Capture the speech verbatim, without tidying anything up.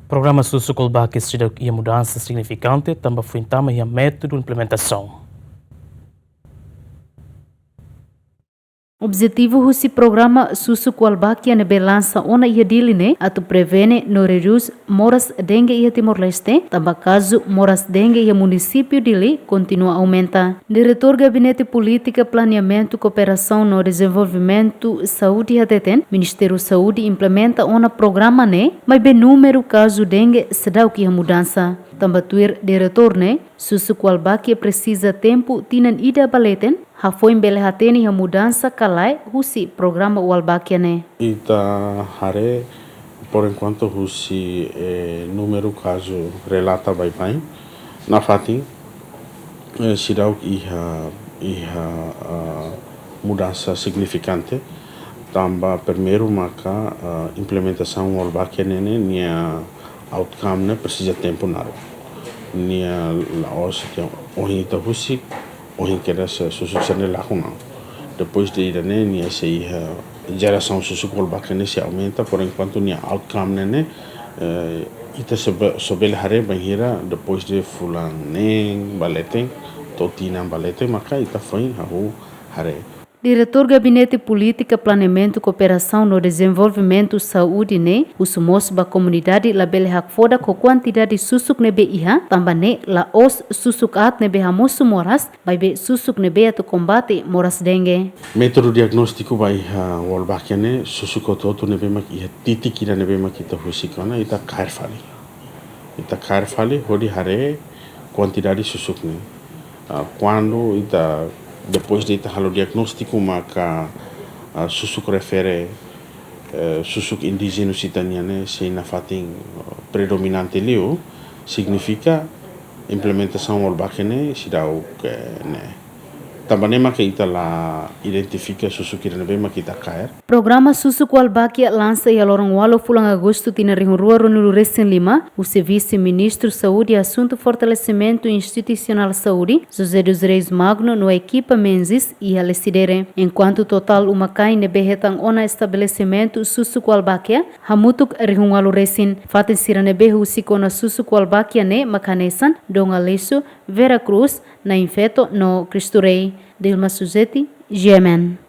Programa Susuk Wolbachia seidauk iha mudansa signifikante tanba foin tama iha métodu implementasaun. Objetivu husi programa Susuk Wolbachia ne'ebé lansa ona iha Dili ne'e atu prevene no redús moras dengue iha Timor-Leste, tanba kazu moras dengue iha munisípiu Dili kontinua aumenta. Diretór Gabinete Polítika, Planeamentu, Kooperasaun no Dezenvolvimentu Saúde hateten, Ministériu Saúde implementa ona programa ne'e, maibé númeru kazu dengue seidauk iha mudansa. Tanba tuir diretór ne'e, Susuk Wolbachia presiza tempu tinan ida ba leten, hafoin bele hatene iha mudansa ka lae husi programa Wolbachia ne'e. Ita haree, por enkuantu, husi, eh, númeru kazu relata baibain, nafatin, eh, seidauk iha, iha, ah, mudansa signifikante, tanba primeiru maka, ah, implementasaun Wolbachia ne'e ne'e nia outcome ne'e presiza tempu naruk. Nia la'ós ke ohin ita husik, ohin kedas susuk sira-ne'e lakon, não. Depois de ida-ne'e, nia sei iha jerasaun susuk Wolbachia ne'e sei aumenta, por enkuantu nia outcome ne'e ne'e, eh, ita só be-, só bele haree bainhira depois de fulan neen ba leten, to'o tinan ba leten, maka ita foin hahú haree. Diretór Gabinete Polítika, Planeamentu, Kooperasaun no Dezenvolvimentu Saúde ne'e husu mós ba komunidade labele hakfodak ho kuantidade susuk ne'ebé iha, tanba ne'e la'ós susuk aat ne'ebé hamosu moras, maibé susuk ne'ebé atu kombate moras dengue. Métodu diagnóstiku ba iha Wolbachia ne'e, susuk hotu-hotu ne'ebé mak iha titik ida ne'ebé mak ita husik ona, ita kaer fali. Ita kaer fali hodi haree kuantidade susuk ne'e. Ah, kuandu ita, depois de ita halo diagnóstiku maka, ah, susuk refere, eh, susuk indíjenu sira-nian ne'e sei nafatin, eh, predominante liu, signifika implementasaun Wolbachia ne'e seidauk, eh, ne'e. Tanba ne'e maka ita la identifika susuk ida ne'ebé maka ita kaer. Programa Susuk Wolbachia lansa iha loron ualu fulan Agostu tinan rihun rua ruanulu resin lima, husi Vise-Ministru Saúde Asuntu Fortalesimentu Institusionál Saúde, José dos Reis Magno no ekipa Menzies iha Lecidere. Enkuantu totál uma-kain ne'ebé hetan ona estabelesimentu Susuk Wolbachia hamutuk rihun ualu resin, fatin sira ne'ebé husik ona Susuk Wolbachia ne'e mak hanesan Dom Aleixo, Vera Cruz, Nain Feto no Cristo Rei. Dilma Suzeti, G M N.